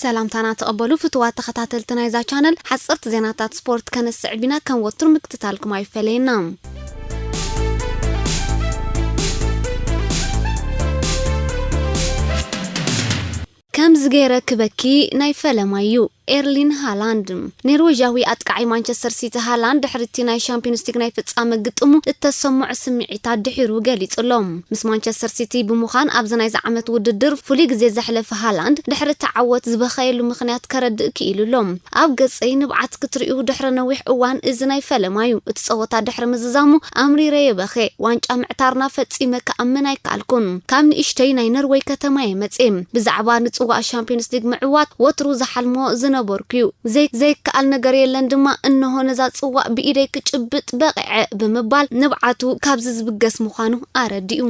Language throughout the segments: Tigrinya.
ሰላምታና ተቐበሉ ፍትዋት ተኸታተልቲ ናይዛ ቻነል። ሓጸርቲ ዜናታት ስፖርት ከነስዕብ ኢና፣ ከም ወትሩ ምክትታልኩም ኣይፈለየና። ከምዚ ገይረ ክበኪ ናይ ፈለማዩ። ኤርሊን ሃላንድ። ኔርዌጃዊ ኣጥቃዓይ ማንቸስተር ሲቲ ሃላንድ ድሕሪ እቲ ናይ ሻምፒዮንስ ሊግ ናይ ፍጻመ ግጥሙ እተሰምዖ ስምዒታት ድሒሩ ገሊጹ ኣሎ። ምስ ማንቸስተር ሲቲ ብምዃን ኣብዚ ናይዚ ዓመት ውድድር ፍሉይ ግዜ ዘሕለፈ ሃላንድ ድሕሪ እቲ ዓወት ዝበኸየሉ ምኽንያት ከረድእ ክኢሉ ኣሎ። ኣብ ገጸይ ንብዓት ክትርእዩ ድሕሪ ነዊሕ እዋን እዚ ናይ ፈለማዩ። እቲ ጸወታ ድሕሪ ምዝዛሙ ኣምሪረ የበኸ። ዋንጫ ምዕታርና ፈጺመ ክኣምን ኣይከኣልኩን። ካብ ንእሽተይ ናይ ነርወይ ከተማ እየ መጽየ። ብዛዕባ ንጽዋእ ሻምፒዮንስ ሊግ ምዕዋት ወትሩ ዝሓልሞ ዝነበርኩ እዩ። ዘይ-፣ ዘይከኣል ነገር የለን ድማ፣ እንሆ ነዛ ጽዋእ ብኢደይ ክጭብጥ በቒዐ ብምባል ንብዓቱ ካብዚ ዝብገስ ምዃኑ ኣረዲኡ።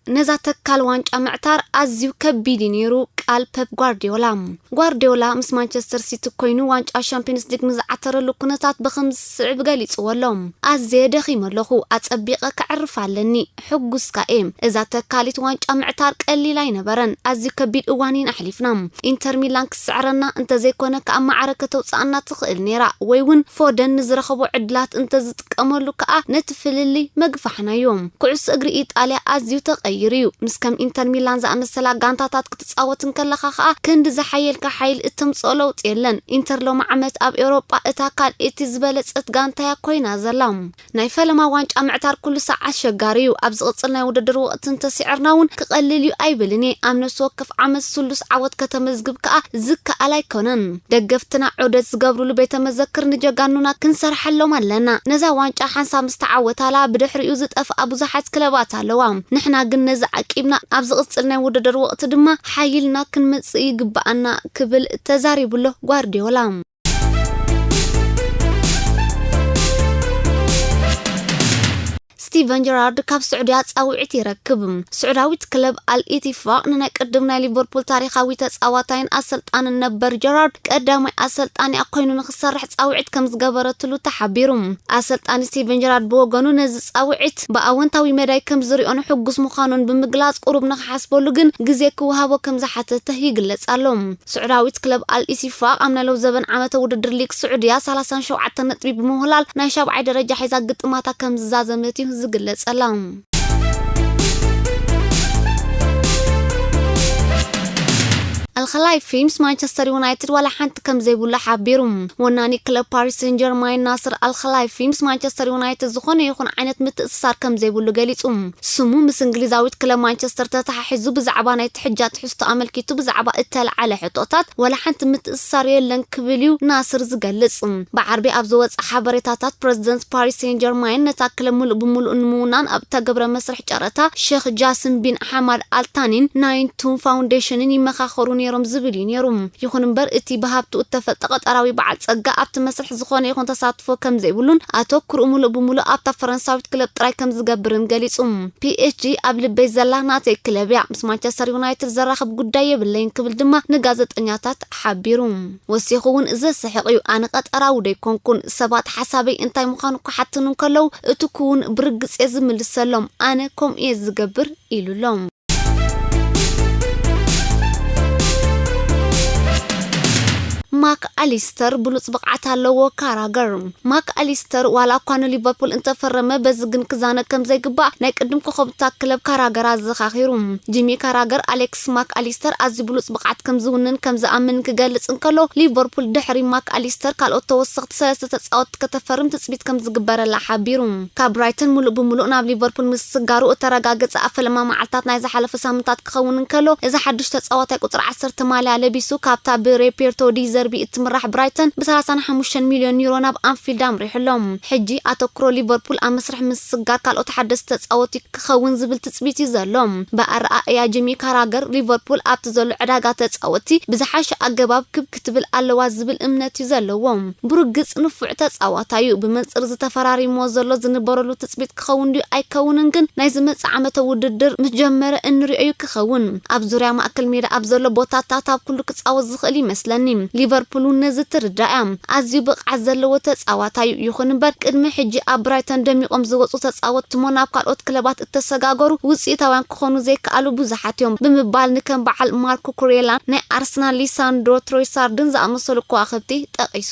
ነዛ ተካል ዋንጫ ምዕታር ኣዝዩ ከቢድ እዩ ነይሩ፣ ቃል ፐፕ ጓርዲዮላ። ጓርዲዮላ ምስ ማንቸስተር ሲቲ ኮይኑ ዋንጫ ሻምፒዮንስ ሊግ ንዝዓተረሉ ኩነታት ብኸምዚ ዝስዕብ ገሊጽዎ ኣሎ። ኣዝየ ደኺመ ኣለኹ፣ ኣጸቢቐ ከዕርፍ ኣለኒ፣ ሕጉስ ከኣ እየ። እዛ ተካሊት ዋንጫ ምዕታር ቀሊል ኣይነበረን፣ ኣዝዩ ከቢድ እዋን ኢና ኣሕሊፍና። ኢንተር ሚላን ክትስዕረና እንተዘይኮነ ከኣ ማዕረ ከተውጽኣና ትኽእል ነይራ፣ ወይ እውን ፎደን ንዝረኸቦ ዕድላት እንተዝጥቀመሉ ከኣ ነቲ ፍልልይ መግፋሕናዮ። ኩዕሶ እግሪ ኢጣልያ ኣዝዩ ተቐይሩ እዩ። ምስ ከም ኢንተር ሚላን ዝኣመሰላ ጋንታታት ክትጻወት እንከለኻ ከኣ ክንዲ ዝሓየልካ ሓይል እተምጽኦ ለውጢ የለን። ኢንተር ሎሚ ዓመት ኣብ ኤውሮጳ እታ ካልኣይቲ ዝበለጸት ጋንታ እያ ኮይና ዘላ። ናይ ፈለማ ዋንጫ ምዕታር ኩሉ ሳዕ ኣሸጋሪ እዩ። ኣብ ዝቕጽል ናይ ውድድር ወቕቲ እንተስዒርና እውን ክቐልል እዩ ኣይብልን እየ። ኣብ ነፍሲ ወከፍ ዓመት ስሉስ ዓወት ከተመዝግብ ከኣ ዝከኣል ኣይኮነን። ደገፍትና ዑደት ዝገብርሉ ቤተ መዘክር ንጀጋኑና ክንሰርሓሎም ኣለና። ነዛ ዋንጫ ሓንሳብ ምስ ተዓወታላ ብድሕሪኡ ዝጠፍኣ ብዙሓት ክለባት ኣለዋ። ንሕና ግን ነዚ ዓቂብና ኣብ ዝቕጽል ናይ ውድድር ወቕቲ ድማ ሓይልና ክንመጽእ ይግብኣና ክብል ተዛሪቡ ኣሎ ጓርዲዮላ። ስቲቨን ጀራርድ ካብ ስዑድያ ጻውዒት ይረክብ። ስዑዳዊት ክለብ ኣል ኢቲፋቅ ንናይ ቅድም ናይ ሊቨርፑል ታሪኻዊ ተጻዋታይን ኣሰልጣንን ነበር ጀራርድ ቀዳማይ ኣሰልጣኒኣ ኮይኑ ንክሰርሕ ጻውዒት ከም ዝገበረትሉ ተሓቢሩ። ኣሰልጣኒ ስቲቨን ጀራርድ ብወገኑ ነዚ ጻውዒት ብኣወንታዊ መዳይ ከም ዝሪኦን ሕጉስ ምዃኑን ብምግላጽ ቁሩብ ንክሓስበሉ ግን ግዜ ክወሃቦ ከም ዝሓተተ ይግለጽ ኣሎ። ስዑዳዊት ክለብ ኣል ኢቲፋቅ ኣብ ናይ ለውዘበን ዓመተ ውድድር ሊግ ስዑድያ ሰላሳን ሸውዓተን ነጥቢ ብምውህላል ናይ ሻብዓይ ደረጃ ሒዛ ግጥማታ ከም ዝዛዘመት እዩ ዝግለጸላ። ኣልኸላይፊ ምስ ማንቸስተር ዩናይትድ ዋላ ሓንቲ ከም ዘይብሉ ሓቢሩ። ወናኒ ክለብ ፓሪስ ሴን ጀርማይን ናስር ኣልኸላይፊ ምስ ማንቸስተር ዩናይትድ ዝኾነ ይኹን ዓይነት ምትእስሳር ከም ዘይብሉ ገሊጹ። ስሙ ምስ እንግሊዛዊት ክለብ ማንቸስተር ተተሓሒዙ ብዛዕባ ናይ ትሕጃ ትሕዝቶ ኣመልኪቱ ብዛዕባ እተለዓለ ሕቶታት ዋላ ሓንቲ ምትእስሳር የለን ክብል እዩ ናስር ዝገልጽ። ብዓርቢ ኣብ ዝወጸ ሓበሬታታት ፕረዚደንት ፓሪስ ሴን ጀርማይን ነታ ክለብ ሙሉእ ብሙሉእ ንምውናን ኣብ እተገብረ መስርሕ ጨረታ ሸኽ ጃስም ቢን ሓማድ ኣልታኒን ናይንቱን ፋውንዴሽንን ይመኻኸሩ ነይሮም ዝብል እዩ ነይሩ። ይኹን እምበር እቲ ብሃብቱ እተፈልጠ ቀጠራዊ በዓል ጸጋ ኣብቲ መስርሕ ዝኾነ ይኹን ተሳትፎ ከም ዘይብሉን ኣተኩርኡ ሙሉእ ብሙሉእ ኣብታ ፈረንሳዊት ክለብ ጥራይ ከም ዝገብርን ገሊጹ። ፒኤስጂ ኣብ ልበይ ዘላ ናተይ ክለብ እያ፣ ምስ ማንቸስተር ዩናይትድ ዘራኽብ ጉዳይ የብለይን ክብል ድማ ንጋዜጠኛታት ሓቢሩ። ወሲኹ እውን ዘስሕቕ እዩ፣ ኣነ ቀጠራዊ ደይኮንኩን፣ ሰባት ሓሳበይ እንታይ ምዃኑ ክሓትኑ እንከለዉ እቲ ክውን ብርግጽ እየ ዝምልሰሎም፣ ኣነ ከምኡ እየ ዝገብር ኢሉ ኣሎ። ማክ ኣሊስተር ብሉጽ ብቕዓት ኣለዎ። ካራገር። ማክ ኣሊስተር ዋላ እኳ ንሊቨርፑል እንተፈረመ በዚ ግን ክዛነ ከም ዘይግባእ ናይ ቅድም ኮኸብታ ክለብ ካራገር ኣዘኻኺሩ። ጂሚ ካራገር ኣሌክስ ማክ ኣሊስተር ኣዝዩ ብሉጽ ብቕዓት ከም ዝውንን ከም ዝኣምን ክገልጽ እንከሎ ሊቨርፑል ድሕሪ ማክ ኣሊስተር ካልኦት ተወሰኽቲ ሰለስተ ተጻወትቲ ከተፈርም ትጽቢት ከም ዝግበረላ ሓቢሩ። ካብ ብራይተን ሙሉእ ብሙሉእ ናብ ሊቨርፑል ምስግጋሩ እተረጋገጸ ኣብ ፈለማ መዓልታት ናይ ዝሓለፈ ሳምንታት ክኸውን እንከሎ፣ እዚ ሓድሽ ተጻዋታይ ቁጽሪ ዓሰርተ ማልያ ለቢሱ ካብታ ብሬፔርቶ ዲ ዘርቢ እትምራሕ ብራይተን ብ ሰላሳን ሓሙሽተን ሚልዮን ዩሮ ናብ ኣንፊልድ ኣምሪሑ ኣሎ። ሕጂ ኣተኩሮ ሊቨርፑል ኣብ መስርሕ ምስግጋር ካልኦት ሓደስቲ ተጻወቲ ክኸውን ዝብል ትጽቢት እዩ ዘሎ። ብኣረኣእያ ጂሚ ካራገር ሊቨርፑል ኣብቲ ዘሎ ዕዳጋ ተጻወቲ ብዝሓሸ ኣገባብ ክብ ክትብል ኣለዋ ዝብል እምነት እዩ ዘለዎ። ብርግጽ ንፉዕ ተጻዋታይ እዩ። ብመንጽር ዝተፈራሪምዎ ዘሎ ዝንበረሉ ትጽቢት ክኸውን ድዩ ኣይከውንን ግን ናይ ዝመጽእ ዓመተ ውድድር ምስ ጀመረ እንሪኦ እዩ ክኸውን። ኣብ ዙርያ ማእከል ሜዳ ኣብ ዘሎ ቦታታት ኣብ ኩሉ ክጻወት ዝኽእል ይመስለኒ። ሊቨርፑል ፕሉን ነዚ ትርዳእ እያ። ኣዝዩ ብቕዓት ዘለዎ ተጻዋታይ እዩ። ይኹን እምበር፣ ቅድሚ ሕጂ ኣብ ብራይተን ደሚቖም ዝወጹ ተጻወትቲ እሞ ናብ ካልኦት ክለባት እተሰጋገሩ ውጽኢታውያን ክኾኑ ዘይከኣሉ ብዙሓት እዮም ብምባል ንከም በዓል ማርኮ ኩሬላን ናይ ኣርሰናል ሊሳንድሮ ትሮይሳርድን ዝኣመሰሉ ከዋኽብቲ ጠቒሱ።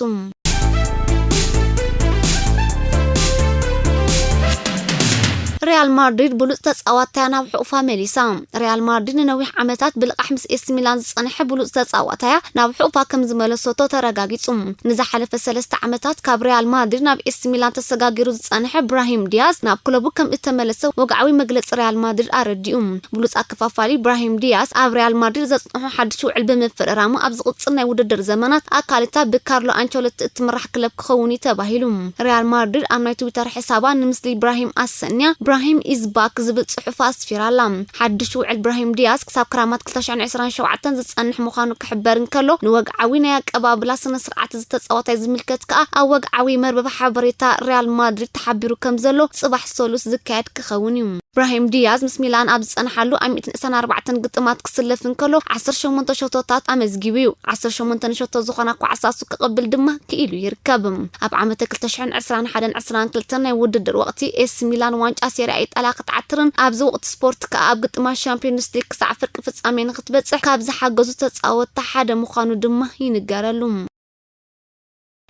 ሪያል ማድሪድ ብሉጽ ተጻዋታያ ናብ ሕቑፋ መሊሳ። ሪያል ማድሪድ ንነዊሕ ዓመታት ብልቓሕ ምስ ኤሲ ሚላን ዝጸንሐ ብሉጽ ተጻዋታያ ናብ ሕቑፋ ከም ዝመለሰቶ ተረጋጊጹ። ንዝሓለፈ ሰለስተ ዓመታት ካብ ሪያል ማድሪድ ናብ ኤሲ ሚላን ተሰጋጊሩ ዝጸንሐ ብራሂም ዲያዝ ናብ ክለቡ ከም እተመለሰ ወግዓዊ መግለጺ ሪያል ማድሪድ ኣረዲኡ። ብሉጽ ኣከፋፋሊ ብራሂም ዲያዝ ኣብ ሪያል ማድሪድ ዘጽንሖ ሓድሽ ውዕል ብምፍርራሙ ኣብ ዝቕጽል ናይ ውድድር ዘመናት ኣካልታ ብካርሎ ኣንቸሎቲ እትምራሕ ክለብ ክኸውን እዩ ተባሂሉ። ሪያል ማድሪድ ኣብ ናይ ትዊተር ሕሳባ ንምስሊ ብራሂም ኣሰንያ "ብራሂም ኢዝ ባክ" ዝብል ጽሑፍ ኣስፊራ ኣላ። ሓድሽ ውዕል ብራሂም ዲያዝ ክሳብ ክራማት ክልተ ሽሕን ዕስራን ሸውዓተን ዝጸንሕ ምዃኑ ክሕበር እንከሎ፣ ንወግዓዊ ናይ ኣቀባብላ ስነ ስርዓት እዚ ተጻዋታይ ዝምልከት ከኣ ኣብ ወግዓዊ መርበብ ሓበሬታ ሪያል ማድሪድ ተሓቢሩ ከም ዘሎ ጽባሕ ሰሉስ ዝካየድ ክኸውን እዩ። ብራሂም ዲያዝ ምስ ሚላን ኣብ ዝጸንሓሉ ኣብ ሚእትን ዕስራን ኣርባዕተን ግጥማት ክስለፍ እንከሎ፣ ዓሰርተ ሸሞንተ ሸቶታት ኣመዝጊቡ እዩ። ዓሰርተ ሸሞንተ ንሸቶ ዝኾና ኳዕሳሱ ክቕብል ድማ ክኢሉ ይርከብ። ኣብ ዓመተ ክልተ ሽሕን ዕስራን ሓደን ዕስራን ክልተን ናይ ውድድር ወቕቲ፣ ኤሲ ሚላን ዋንጫ ሴሪያ ኢጣልያ ክትዓትርን ኣብዚ ወቕቲ ስፖርት ከኣ ኣብ ግጥማት ሻምፒዮንስ ሊግ ክሳዕ ፍርቂ ፍጻሜ ንክትበጽሕ ካብ ዝሓገዙ ተጻወትቲ ሓደ ምዃኑ ድማ ይንገረሉ።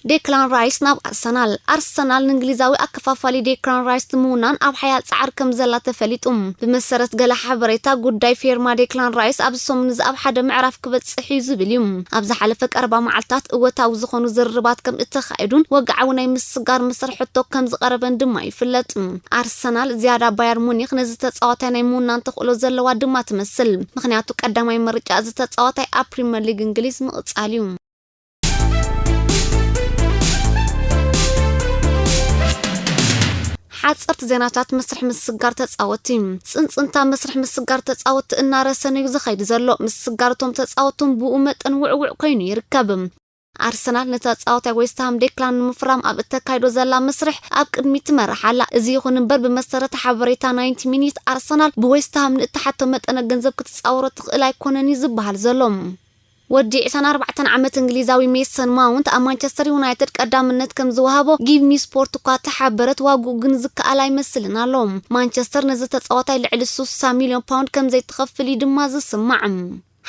ዴክላን ራይስ ናብ ኣርሰናል። ኣርሰናል ንእንግሊዛዊ ኣከፋፋሊ ዴክላን ራይስ ንምውናን ኣብ ሓያል ጻዕሪ ከም ዘላ ተፈሊጡ። ብመሰረት ገለ ሓበሬታ፣ ጉዳይ ፌርማ ዴክላን ራይስ ኣብዚ ሰሙን እዚ ኣብ ሓደ ምዕራፍ ክበጽሕ እዩ ዝብል እዩ። ኣብ ዝሓለፈ ቀረባ መዓልታት እወታዊ ዝኾኑ ዝርርባት ከም እተኻየዱን ወግዓዊ ናይ ምስጋር መስርሕ ሕቶ ከም ዝቐረበን ድማ ይፍለጥ። ኣርሰናል ዝያዳ ባየር ሙኒክ ነዚ ተጻዋታይ ናይ ምውናን ተኽእሎ ዘለዋ ድማ ትመስል። ምኽንያቱ ቀዳማይ ምርጫ እዚ ተጻዋታይ ኣብ ፕሪምየር ሊግ እንግሊዝ ምቕጻል እዩ። ሓጸርቲ ዜናታት መስርሕ ምስጋር ተጻወትቲ። ጽንጽንታ መስርሕ ምስጋር ተጻወትቲ እናረሰነ እዩ ዝኸይድ ዘሎ። ምስጋር እቶም ተጻወትቲ እውን ብኡ መጠን ውዕውዕ ኮይኑ ይርከብ። ኣርሰናል ንተጻዋታይ ዌስትሃም ዴክላን ንምፍራም ኣብ እተካይዶ ዘላ መስርሕ ኣብ ቅድሚት ትመርሕ ኣላ። እዚ ይኹን እምበር፣ ብመሰረት ሓበሬታ ናይንቲ ሚኒት፣ ኣርሰናል ብዌስትሃም ንእተሓቶ መጠነ ገንዘብ ክትጻወሮ ትኽእል ኣይኮነን እዩ ዝበሃል ዘሎ። ወዲ ዕስራን ኣርባዕተን ዓመት እንግሊዛዊ ሜሰን ማውንት ኣብ ማንቸስተር ዩናይትድ ቀዳምነት ከም ዝወሃቦ ጊቭ ሚ ስፖርት እኳ ተሓበረት፣ ዋግኡ ግን ዝከኣል ኣይመስልን ኣሎ። ማንቸስተር ነዚ ተጻዋታይ ልዕሊ ስሳ ሚልዮን ፓውንድ ከም ዘይትኸፍል እዩ ድማ ዝስማዕ።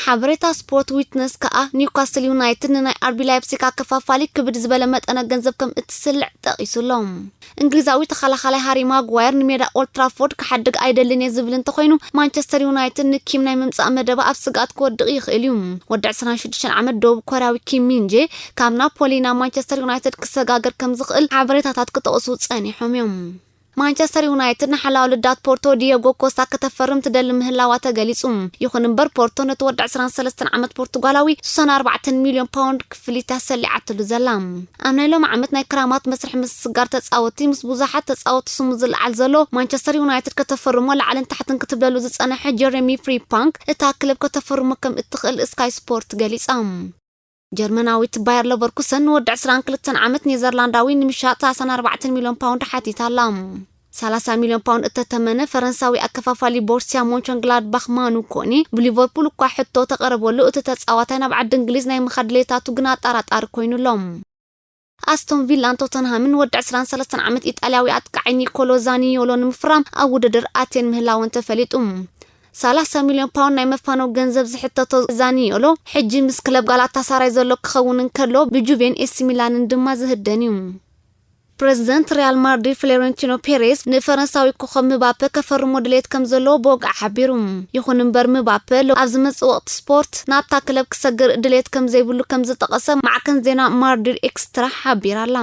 ሓበሬታ ስፖርት ዊትነስ ከኣ ኒውካስል ዩናይትድ ንናይ ኣርቢ ላይፕሲግ ኣከፋፋሊ ክብድ ዝበለ መጠነ ገንዘብ ከም እትስልዕ ጠቒሱ ኣሎ። እንግሊዛዊ ተኸላኻላይ ሃሪ ማጓየር ንሜዳ ኦልድ ትራፎርድ ክሓድግ ኣይደልን እየ ዝብል እንተኾይኑ፣ ማንቸስተር ዩናይትድ ንኪም ናይ ምምጻእ መደባ ኣብ ስግኣት ክወድቕ ይኽእል እዩ። ወዲ ዕስራን ሽዱሽተን ዓመት ደቡብ ኮርያዊ ኪም ሚንጄ ካብ ናፖሊ ናብ ማንቸስተር ዩናይትድ ክሰጋገር ከም ዝኽእል ሓበሬታታት ክጠቕሱ ጸኒሖም እዮም። ማንቸስተር ዩናይትድ ንሓላው ልዳት ፖርቶ ዲየጎ ኮስታ ከተፈርም ትደሊ ምህላዋ ተገሊጹ። ይኹን እምበር፣ ፖርቶ ነቲ ወዲ ዕስራን ሰለስተን ዓመት ፖርቱጋላዊ ስሳን ኣርባዕተን ሚልዮን ፓውንድ ክፍሊት እያ ሰሊዓትሉ ዘላ። ኣብ ናይ ሎሚ ዓመት ናይ ክራማት መስርሕ ምስስጋር ተጻወትቲ ምስ ብዙሓት ተጻወትቲ ስሙ ዝለዓል ዘሎ ማንቸስተር ዩናይትድ ከተፈርሞ ላዕልን ታሕትን ክትብለሉ ዝጸነሐ ጀረሚ ፍሪፓንክ እታ ክለብ ከተፈርሞ ከም እትኽእል ስካይ ስፖርት ገሊጻ። ጀርመናዊት ባየር ለቨርኩሰን ንወዲ ዕስራን ክልተን ዓመት ኔዘርላንዳዊ ንምሻጥ ሰላሳን ኣርባዕተን ሚልዮን ፓውንድ ሓቲታ ኣላ። ሰላሳ ሚልዮን ፓውንድ እተተመነ ፈረንሳዊ ኣከፋፋሊ ቦርሲያ ሞንቸንግላድባኽ ማኑ ኮኒ ብሊቨርፑል እኳ ሕቶ ተቐረበሉ፣ እቲ ተጻዋታይ ናብ ዓዲ እንግሊዝ ናይ ምኻድ ድሌታቱ ግን ኣጠራጣሪ ኮይኑሎም። ኣስቶን ቪላን ቶተንሃምን ወዲ ዕስራን ሰለስተን ዓመት ኢጣልያዊ ኣጥቃዓይ ኒኮሎ ዛኒዮሎ ንምፍራም ኣብ ውድድር ኣትየን ምህላወን ተፈሊጡ። ሰላሳ ሚልዮን ፓውንድ ናይ መፋነው ገንዘብ ዝሕተቶ ዛኒዮሎ፣ ሕጂ ምስ ክለብ ጋላታሳራይ ዘሎ ክኸውን እንከሎ፣ ብጁቬን ኤሲ ሚላንን ድማ ዝህደን እዩ። ፕረዚደንት ሪያል ማድሪድ ፍሎሬንቲኖ ፔሬዝ ንፈረንሳዊ ኮኸብ ምባፔ ከፈርሞ ድሌት ከም ዘለዎ ብወግዒ ሓቢሩ። ይኹን እምበር፣ ምባፔ ሎ-፣ ኣብ ዝመጽእ ወቕቲ ስፖርት ናብታ ክለብ ክሰግር ድሌት ከም ዘይብሉ ከም ዝጠቐሰ ማዕከን ዜና ማድሪድ ኤክስትራ ሓቢራ ኣላ።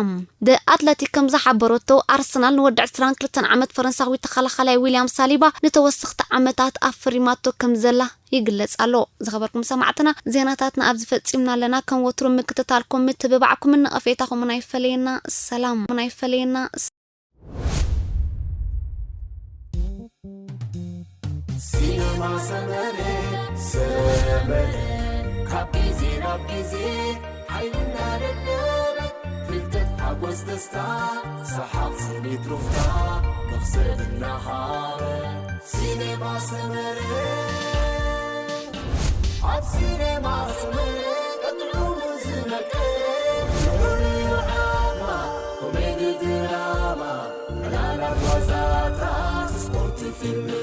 ደ ኣትለቲክ ከም ዝሓበረቶ፣ ኣርሰናል ንወዲ ዕስራን ክልተን ዓመት ፈረንሳዊ ተኸላኻላይ ዊልያም ሳሊባ ንተወሰኽቲ ዓመታት ኣፈሪማቶ ከም ዘላ ይግለጽ ኣሎ። ዝኸበርኩም ሰማዕትና፣ ዜናታትና ኣብዚ ፈጺምና ኣለና። ከም ወትሩ ምክትታልኩም፣ ምትብባዕኩምን ነቐፌታኹምን ኣይፈለየና። ሰላም ኣይፈለየና። ሲነማ ሰመረ፣ ሰመረ፣ ካብ ግዜ ናብ ግዜ ሓይልና ደለበ፣ ፍልጠት፣ ሓጎስ፣ ደስታ፣ ሰሓቕ፣ ስኒት፣ ሩፍታ፣ መኽሰብ እናሃበ። ሲነማ ሰመረ፣ ኣብ ሲነማ ሰመረ፣ ቀጥዑ ዝመ- ኮሜዲ ድራማ፣ ዕላላት ዋዛታት፣ ስፖርት፣ ፊልም፣